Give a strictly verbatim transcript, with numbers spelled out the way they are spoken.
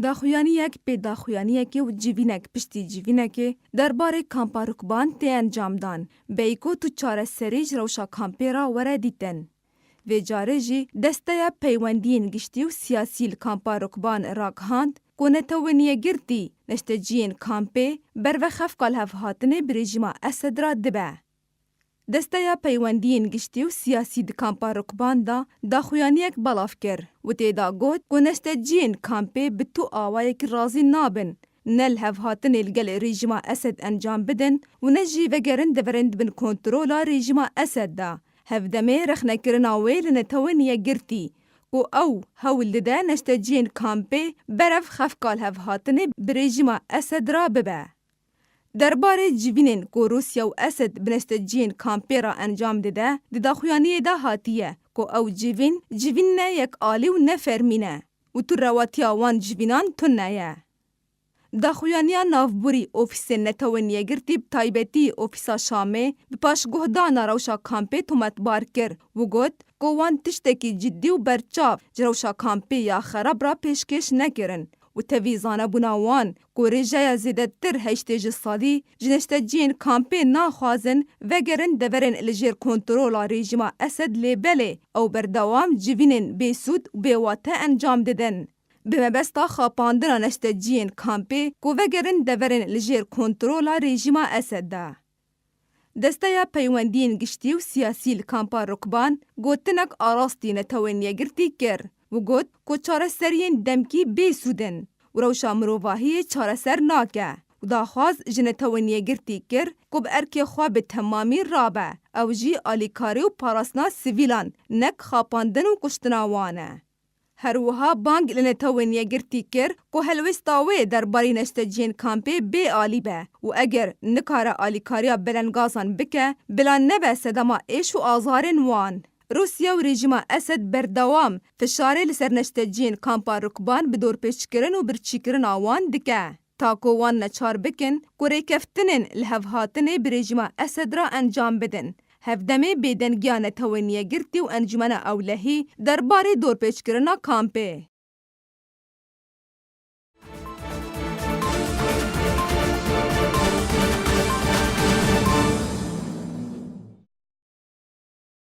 Daxuyaniyek pê daxuyaniyekê û civînek piştî civînekê derbarê kampa Rukban tê encamdan, beykot û çareserî ji rewşa kampê re were dîtin. Vê carê jî Desteya Peywendiyên Giştî û Siyasî li kampa Rukban ragihand ku netewên yekgirtî neşteciyên kampê bervexefka lihevhatinê bi rejîma Esed re dibe. Desteya Peywendiyên Giştî û Siyasî di kampa Rukban de daxuyaniyek belav kir û tê de got ku neşteciyên kampê bi tu awayekî razî nabin, ne lihevhatinê li gel rejîma Esed encam bidin û ne jî vegerin deverên di bin kontrola rejîma Esed de. Hevdemê rexnekirina wê li netewên yekgirtî ku ew hewl dide neşteciyên kampê berev xefka lihevhatinê bi rejîma Esed re bibe. Derbarê civînên ku Rûsya û Esed bi neşteciyên kampê re encam dide, di daxuyaniyê de hatiye ku ew civîn, civîn ne yekalî û ne fermî ne û tu rewatiya wan civînan tune ye. Daxuyaniya navborî Ofîsên Netewên Yekgirtî, bi taybetî Ofîsa Şamê, bi paşguhdana rewşa kampê tometbar kir û got ku wan tiştekî cidî û berçav ji rewşa kampê ya xerab re pêşkêş nekirin û tevî zanebûna wan ku rêjeya zêdetir heştê ji sedî ji neşteciyên kampê naxwazin vegerin deverên li jêr kontrola rejîma Esed, lê belê ew berdewam civînên bêsûd û bêwate encam didin. Bi mebesta xapandina neşteciyên kampê ku vegerin deverên li jêr kontrola rejîma Esed de. Desteya Peywendiyên Giştî û Siyasî li kampa Rukban gotinek a rastî netewên yekgirtî kir û got ku çareseriyên demkî bêsûd in û rewşa mirovahiyê çareser nake û daxwaz ji netewên yekgirtî kir ku bi erkê xwe bi temamî rabe, ew jî alîkarî û parastina sivîlan, nek xapandin û kuştina wan e. Her wiha bang li netewên yekgirtî kir ku helwêsta wê derbarî neşteciyên kampê bê alî be û eger nikare alîkariya belengazan bike, bila nebe sedema êş û azarên wan. Rûsya û rejîma Esed berdewam fişarê li ser neşteciyên kampa Rukban bi dorpêçkirin û birçîkirina wan dike, ta ku wan neçar bikin ku rêkeftinên lihevhatinê bi rejîma Esed re encam bidin. Hevdemê bêdengiya netewên yekgirtî û Encûmena Ewlehî derbarê dorpêçkirina kampê.